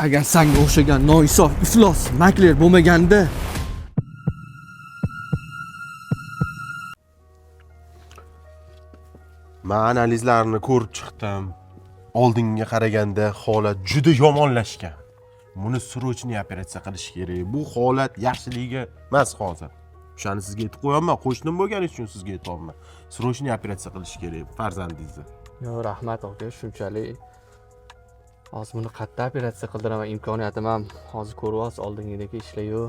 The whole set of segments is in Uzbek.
Agar sanga o'xshagan noinsof, iflos makler bo'lmaganda. Man analizlarni ko'rib chiqdim. Oldingiga qaraganda holat juda yomonlashgan. Buni срочный operatsiya qilish kerak. Bu holat yaxshiligiga emas hozir. O'shani sizga aytib qo'yapman, qo'shnim bo'lgani uchun sizga aytyapman. Срочный operatsiya qilish kerak farzandingizni. Yo, rahmat aka, shunchalik. Hozir buni qayerda operatsiya qildiraman, imkoniyatim ham hozir ko'ryapsiz, oldingidek ishlar yo'q.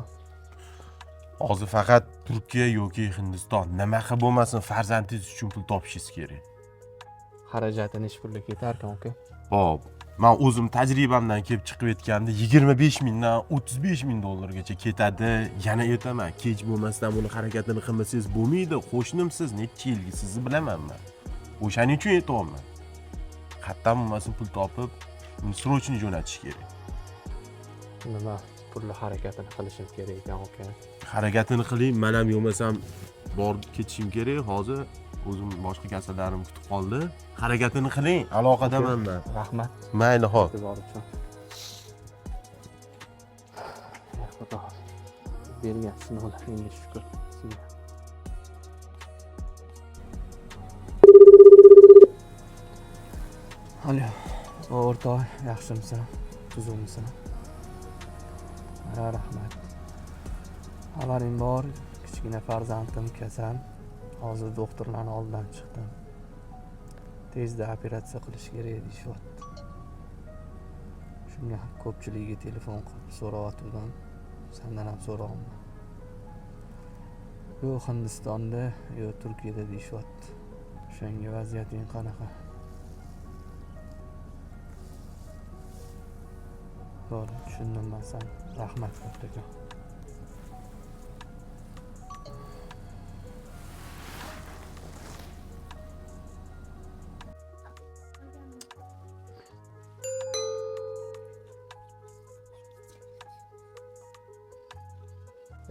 Hozir faqat Turkiya yoki Hindiston, nima qilib bo'lmasin farzandingiz uchun pul topishingiz kerak. Xarajati nechi pulga ketarkan aka? Xo'p, man o'zim tajribamdan kelib chiqib aytganda 25 mingdan 35 ming dollargacha ketadi. Yana aytaman, kech bo'lmasdan buni harakatini qilmasangiz bo'lmaydi. Qo'shnimsiz, necha yilgi sizni bilaman man. O'shaning uchun aytyapman. Qayerdan bo'lmasin pul topib, uni срочно jo'natish kerak. Nima pulli harakatini qilishim kerak ekan aka? Harakatini qiling, man ham yo'masam borib ketishim kerak. Hozir o'zim boshqa kasallarim kutib qoldi. Harakatini qiling, aloqadaman man. Rahmat. Mayli, xo'p. E'tibor uchun. Ey Xudo, bergan sinovlaringga shukur. Sizga. Alo, o'rtoq, yaxshimisan? Tuzukmisan? Ha, rahmat. Xabaring bor, kichkina farzandim kasal. Hozir doktorlarni oldidan chiqdim. Tezda operatsiya qilish kerak deyishyapti. Shunga ko'pchiligiga telefon qilib so'rayotgandim. Sendan ham so'rayapman. Yo Hindistonda, yo Turkiyada deyishyapti. O'shanga vaziyating qanaqa? To'g'ri, tushundim man seni. Rahmat kattakon.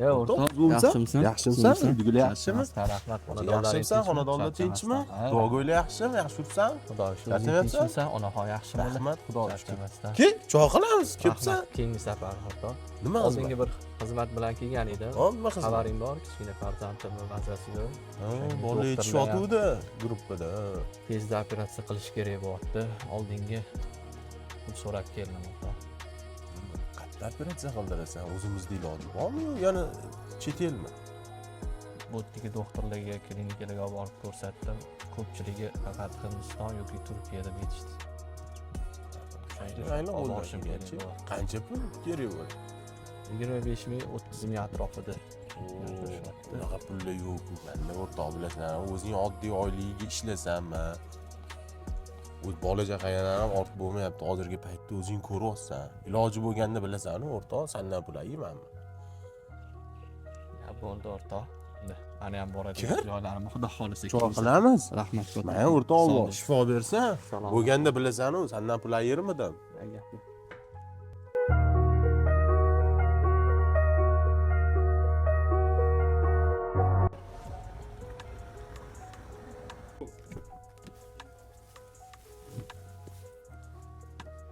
Yo, o'rtoq, yaxshimisan? Yaxshimisan? Bugun yaxshimi? Rahmat. Yaxshimisan? Xonadonda tinchmi? Duogo'ylar yaxshimi? Yaxshi yuribsan? Xudoga shukur. Charchamayapsan? Tinchmisan? Onaxon yaxshimi? Rahmat, Xudoga shukur. Charchamasdan. Ke, choy qilamiz, kelibsan. Rahmat. Keyingi safar hatto. Nima Oldingi bir xizmat bilan kelgan edim. Hop, nima xizmat? Xabaring bor, kichkina farzandimni mazasi yo'q. Ha, O'shanga bola doktorlar ham yetishayotgandi gruppada. tezda operatsiya qilish kerak bo'lyapti. Oldingi pul so'rab keldim o'rtoq. Qayerda operatsiya qildirasan? O'zimizda iloji bormi yo yana chet elmi? Bu yerdagi doktorlarga, klinikalarga olib borib ko'rsatdim. Ko'pchiligi faqat Hindiston yoki Turkiya deb aytishdi. O'shanga Mayli, olib borishim kerak qo'ldan bo'lyapti. Qancha pul kerak bo'ladi? 25 ming, 30 ming atrofida. Unaqa pullar yo'q-ku. Manda o'rtoq bilasan, o'zing oddiy oyligiga ishlasanmi? O'z bola chaqalar ham ortib bo'lmayapti. Hozirgi paytda o'zing ko'ryapsan. Iloji bo'lganda bilasan-ku, o'rtoq, sandan pul ayiymanmi? Ya bo'ldi o'rtoq. Endi Mani ham boradigan Kir. joylarim xudo xohlasa. Choy keyingi safar. qilamiz. Rahmat katta. Mana o'rtoq Alloh Sog' shifo bersin. Salom. Bo'lganda bilasan-u, sandan pul ayirmadim. bo'ling. Gap yo'q.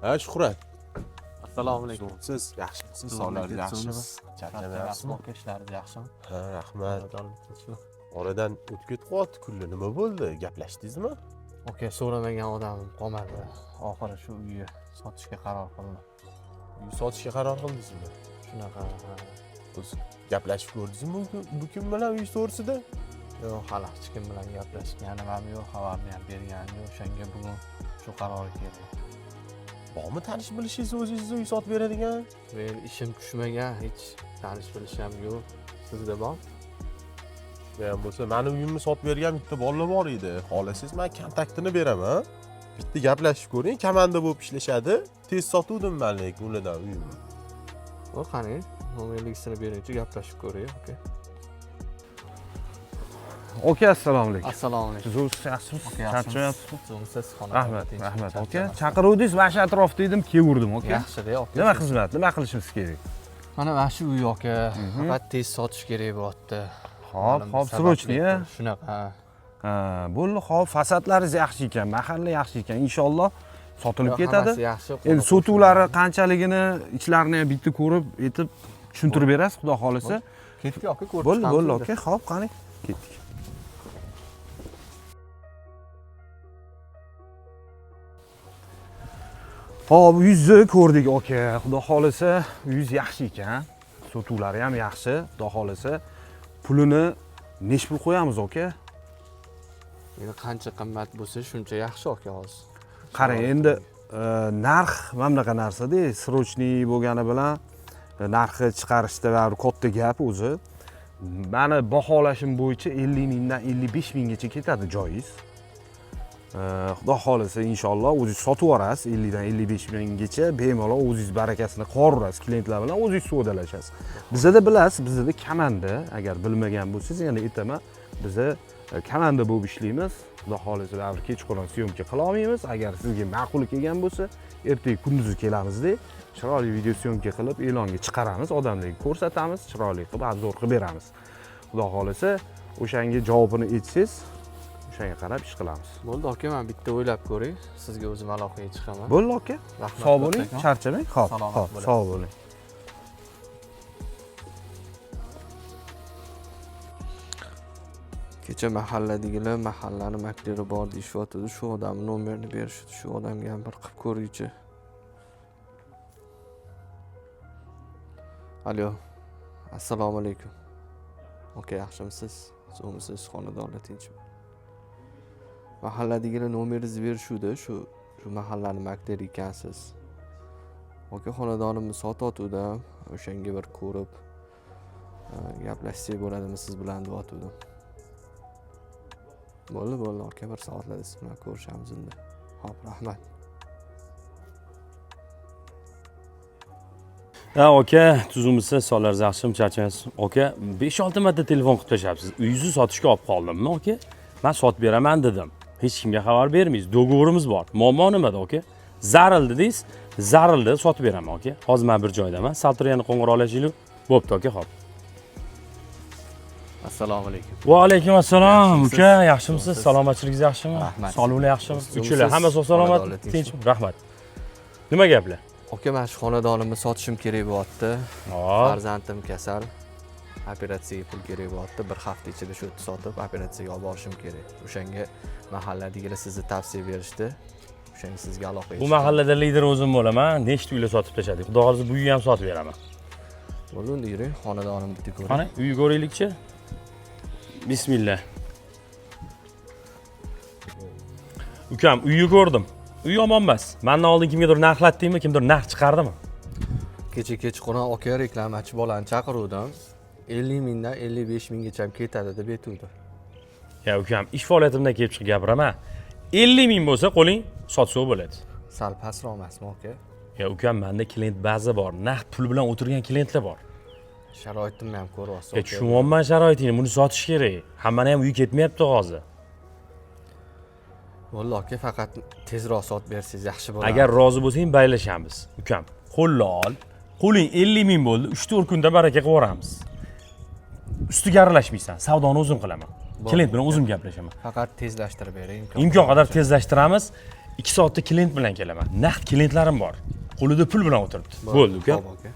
Ha, Shuhrat. Assalomu alaykum. Siz yaxshimisiz? Sog'ligingiz yaxshimi? Charchamayapsizmi? Aka, ishlaringiz yaxshimi? Ha, rahmat. Xonadonda tinchmi? Oradan o'tib ketib qolyapti kunlar. Nima bo'ldi? Gaplashdingizmi? Aka, so'ramagan odamim qolmadi. Oxiri shu uyni sotishga qaror qildim. Uy sotishga qaror qildingizmi? Shunaqa. Ha. O'zi gaplashib ko'rdingizmi bu kim bilan uy to'g'risida? Yo'q, hali hech kim bilan gaplashganim ham yo'q, xabarni ham berganim yo'q. O'shanga bugun shu qarorga keldim. Bormi tanish bilishingiz o'zingizni uy sotib beradigan? Men ishim tushmagan, hech tanish bilish ham yo'q. Sizda bormi? Men bo'lsa, mani uyimni sotib bergan bitta bola bor edi. Xohlasangiz men kontaktini beraman. Bitta gaplashib ko'ring, komanda bo'lib ishlashadi. Tez sotuvdim men lekin ulardan uyimni. O qani, nomerligisini beringchi, gaplashib ko'ray, aka. Aka, assalomu alaykum. Assalomu alaykum. Tuzukmisiz, yaxshimisiz? Aka, yaxshimisiz? Charchamayapsizmi? Tuzukmisiz? Xonadonda Rahmat, tinchmi? rahmat aka. Charchamasdan. Chaqiruvdingiz, mana shu atrofda edim, keluvdim aka. Yaxshi-da, aka. Nima xizmat, nima qilishimiz kerak? Mana shu uy aka, faqat tez sotish kerak bo'lyapti. Hop, Ma'lum hop, sababli срочный, a? Shunaqa. Ha, bo'ldi, hop, fasadlaringiz yaxshi ekan, mahalla yaxshi ekan. Inshaalloh Sotilib Yo'q, ketadi. hammasi yaxshi. Endi sotuvlari qanchaligini ichlarini ham bitta ko'rib, aytib tushuntirib berasiz, xudo xolisa. Ketdik aka, ko'rib Bo'ldi, chiqamiz bo'ldi unda. aka, xo'p, qani, ketdik. Xo'p, yuzni ko'rdik aka. Xudo xolisa, yuz yaxshi ekan. Sotuvlari ham yaxshi, xudo xolisa. Pulini nech pul qo'yamiz aka? Endi qancha qimmat bo'lsa, shuncha yaxshi aka hozir. Qarang, endi narx mana bunaqa narsada, срочный bo'lgani bilan narxi chiqarishda baribir katta gap o'zi. Mani baholashim bo'yicha 50 mingdan 55 minggacha ketadi joyingiz. Xudo xohlasa inshaalloh o'zingiz sotib yuborasiz 50 dan 55 minggacha bemalol o'zingiz barakasini qovurasiz, klientlar bilan o'zingiz savdolashasiz. Bizada bilasiz, bizada komanda, agar bilmagan bo'lsangiz yana aytaman, biza komanda bo'lib ishlaymiz. Xudo xohlasa baribir kechqurun syomka qila olmaymiz. Agar sizga ma'qul kelgan bo'lsa, ertaga kunduzi kelamizda, chiroyli video syomka qilib e'longa chiqaramiz, odamlarga ko'rsatamiz, chiroyli qilib obzor qilib beramiz. Xudo xohlasa o'shanga javobini aytsangiz, o'shanga qarab ish qilamiz. Bo'ldi aka, men bitta o'ylab ko'ray, sizga o'zim aloqaga chiqaman. Bo'ldi aka. Rahmat. Sog' bo'ling, kattakon. charchamang. Xo'p, Salomat xo'p, bo'lasiz. sog' bo'ling. Kecha mahalladagilar mahallani makleri bor deyishyotdi. Shu odamni nomerini berishdi. Shu odamga ham bir qilib ko'raychi. Alo. Assalomu alaykum. Aka, yaxshimisiz? Sog'misiz? Xonadonlar tinchmi? Mahalladagilar nomeringizni berishuvdi. Shu mahallani makleri ekansiz. Aka, xonadonimni sotayotgandim. O'shanga bir ko'rib gaplashsak bo'ladimi siz bilan deyotgandim. Bo'ldi, bo'ldi aka, bir soatlarda siz bilan ko'rishamiz unda. Xo'p, rahmat. Ha aka, tuzumisiz, sog'laringiz yaxshimi, charchamaysiz? Aka, 5-6 marta telefon qilib tashlabsiz. Uyingizni sotishga olib qoldimmi aka? Men sotib beraman dedim. Hech kimga xabar bermaysiz. Договорimiz bor. Muammo nimada aka? Zaril dedingiz, zarilda sotib beraman aka. Hozir men bir joydaman. Sal turib yana qo'ng'iroqlashaylik. Bo'pti aka, xo'p. Assalomu alaykum. Va alaykum assalom Yaxshimisiz? uka, yaxshimisiz? Yaxshimisiz? Salomatchiligingiz yaxshimi? Rahmat. Sog'liklar yaxshimi? Tuzukmisiz? Uchala, hamma sog' salomat, Xonadonlar tinchmi? tinchmi? Rahmat. Nima gaplar? Aka, men shu xonadonimni sotishim kerak bo'lyapti. Hop. Farzandim kasal. Operatsiyaga pul kerak bo'lyapti. Bir hafta ichida shu yerni sotib operatsiyaga olib borishim kerak. O'shanga mahalladagilar sizni tavsiya berishdi. O'shanga sizga aloqaga Bu chiqdim. mahallada lider o'zim bo'laman. Nechta uylar sotib tashladik. Xudo xohlasa bu uyni ham sotib beraman. Bo'ldi, unda yuring, xonadonimni bitta ko'ring. Qani, uyni ko'raylikchi. Bismillah. Ukam, uyni ko'rdim. Uy yomon emas. Mendan oldin kimgadir narxlatdingmi, kimdir narx chiqardimi? Kecha kechqurun aka reklamachi bolani chaqiruvdim. 50 mingdan 55 minggacha ham ketadi deb aytuvdi. Ya ukam, ish faoliyatimdan kelib chiqib gapiraman. 50 ming bo'lsa, qo'ling sotsa bo'ladi. Sal pastroq emasmi aka? Ya ukam, menda klient baza bor. Naqd pul bilan o'tirgan klientlar bor. Sharoitimni ham ko'ryapsiz. Ya tushunyapman sharoitingni, buni sotish kerak. Hammani ham uyi ketmayapti hozir. Bo'ldi aka, faqat tezroq sotib bersangiz yaxshi bo'ladi. Agar rozi bo'lsang, baylashamiz. Ukam, qo'lni ol. Qo'ling 50 ming bo'ldi, 3-4 kunda baraka qilib yuboramiz. Ustiga aralashmaysan, savdoni o'zim qilaman. Klient bilan o'zim gaplashaman. Faqat tezlashtirib bering. Imkon qadar tezlashtiramiz. 2 soatda klient bilan kelaman. Naqd klientlarim bor. Qo'lida pul bilan o'tiribdi. Bo'ldi ukam. Xo'p, aka.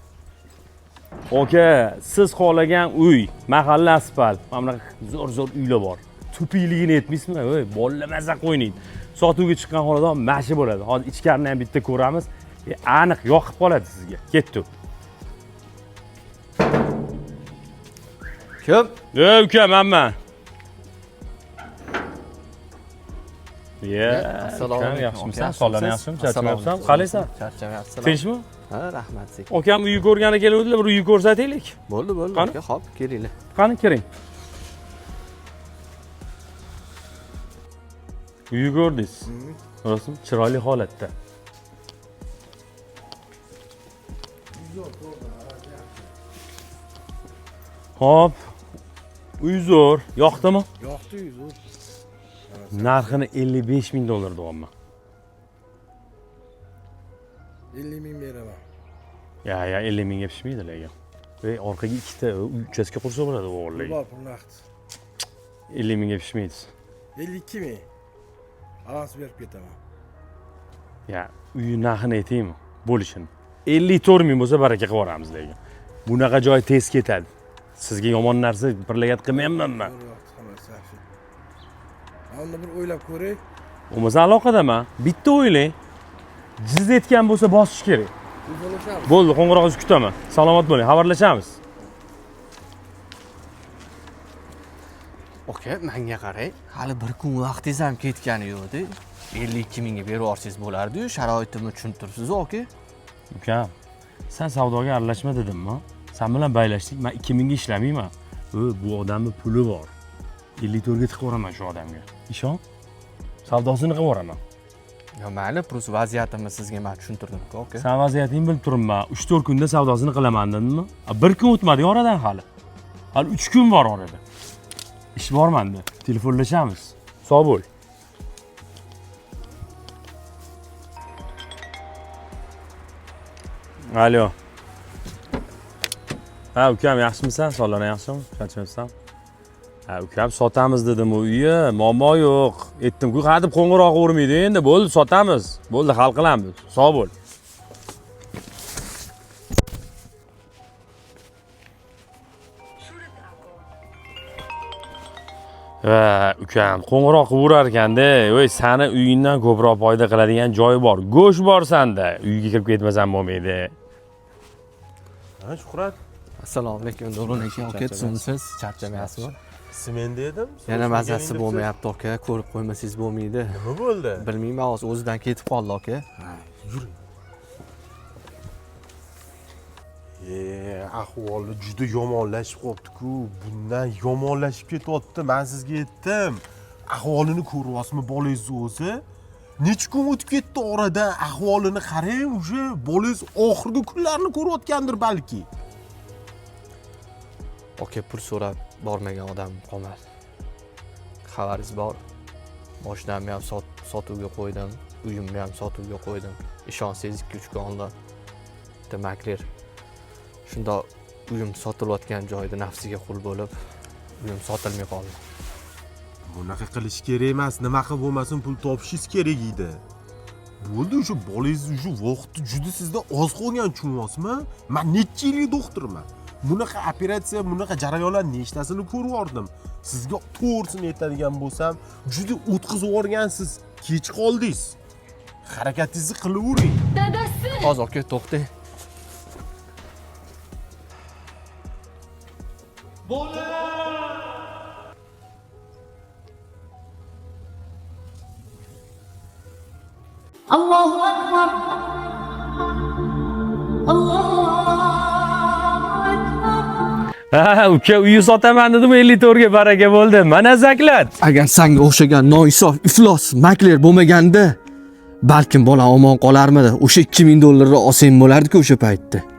Aka, siz xohlagan uy, mahalla asfalt, mana bunaqa zo'r-zo'r uylar bor. Tupikligini aytmaysizmi? Voy, bolalar maza qilib o'ynaydi. Sotuvga chiqqan xonadon mashi bo'ladi. Hozir ichkarini ham bitta ko'ramiz. Aniq yoqib qoladi sizga. Ketdi. Kim? Ey uka, manman. Ye, Assalomu ukam, alaykum. yaxshimisan? Aka, Sog'laring yaxshimi? Charchamayapsan? Qalaysan? Charchamayapsizlar? Tinchmi? Ha, rahmat sekin. Akam uyi ko'rgani keluvdilar, bir uyi ko'rsataylik. Bo'ldi, bo'ldi Qani? aka, xo'p, kelinglar. Qani kiring. Uyi ko'rdingiz. Rostmi? Chiroyli holatda. Xo'p. Uy zo'r, yoqdimi? Yoqdi uy zo'r. Narxini 55 ming dollar deyapman. 50 ming beraman. Ya, ya 50 mingga pishmaydi lekin. Ey, orqaga ikkita uchastka qursa bo'ladi o'g'illarga. Bor pul naqd. 50 mingga pishmaydi. 52 ming. Avans berib ketaman. Ya, uyi narxini aytaymi? Bo'lishini. 54 ming bo'lsa baraka qilib yuboramiz lekin. Bunaqa joy tez ketadi. Sizga yomon narsa birlagat qilmayapman man. Yo'q, hammasi yaxshi. Unda bir o'ylab ko'ray. Bo'lmasa aloqadaman. Bitta o'ylang. Jiz etgan bo'lsa bosish kerak. Telefonlashamiz. Bo'ldi, qo'ng'irog'ingizni kutaman. Salomat bo'ling, xabarlashamiz. Aka, menga qarang, hali bir kun vaqtingiz ham ketgani yo'q-da. 52 mingga berib yuborsangiz bo'lardi-yu, sharoitimni tushunib turibsiz, aka. Ukam, san savdoga aralashma dedimmi? San bilan baylashdik, man 2000 ga ishlamayman. Bu odamni puli bor. 54 ga tiqib yuboraman shu odamga. Ishon. Savdosini qilib yuboraman. Yo, mayli, просто vaziyatimni sizga men tushuntirdim-ku, aka. San vaziyatingni bilib turibman. 3-4 kunda savdosini qilaman dedimmi? Bir kun o'tmadi oradan hali. Hali 3 kun bor orada. Ish bor menda. Telefonlashamiz. Sog' bo'l. Alo. Ha, ukam yaxshimisan? Sog'lig'ing yaxshimi? Charchamayapsan? Ha, ukam sotamiz dedim u uyni, muammo yo'q. Aytdim-ku, hadeb qo'ng'iroq urmaydi endi, bo'ldi, sotamiz. Bo'ldi, hal qilamiz. Sog' bo'l. Va ukam qo'ng'iroq qilib urar ekanda, voy sani uyingdan ko'proq foyda qiladigan joy bor. Go'sht bor sanda. Uyga kirib ketmasam bo'lmaydi. Ha, Shuhrat, Assalomu alaykum, Davron aka, aka, tuzumsiz, charchamayapsizmi? Simenda edim. Yana So'rashga mazasi keling debsiz. bo'lmayapti, aka, ko'rib qo'ymasangiz bo'lmaydi. Nima bo'ldi? Bilmayman, hozir o'zidan ketib qoldi, aka. Yuring. Ahvoli juda yomonlashib qolibdi-ku. Bundan yomonlashib ketyapti. Men sizga aytdim. Ahvolini ko'ryapsizmi bolangizni o'zi? Necha kun o'tib ketdi oradan, ahvolini qarang, уже bolangiz oxirgi kunlarini ko'rayotgandir balki. Aka, pul so'rab bormagan odam qolmadi. Xabaringiz bor. Mashinamni ham sotuvga qo'ydim, uyimni ham sotuvga qo'ydim. Ishonsangiz 2-3 kun oldin bitta makler shundoq uyim sotilayotgan joyda nafsiga qul bo'lib, uyim sotilmay qoldi. Bunaqa qilish kerak emas. Nima qilib bo'lmasin pul topishingiz kerak edi. Bo'ldi, o'sha bolangiz o'sha vaqti juda sizda oz qolgan, tushunyapsizmi? Men necha yillik doktorman. Bunaqa operatsiya, bunaqa jarayonlar nechtasini ko'rib yubordim. Sizga to'g'risini aytadigan bo'lsam, juda o'tkazib yuborgansiz, kech qoldingiz. Harakatingizni qilavering. Dadasi! Hozir aka, to'xtang. Allohu akbar! Allohu akbar! Ha, uka uyi sotaman dedim 54 ga baraka bo'ldi. Mana zaklat. Agar sanga o'xshagan noinsof, iflos makler bo'lmaganda, balkim bolam omon qolarmidi? O'sha 2000 dollarni olsang bo'lardi-ku o'sha paytda.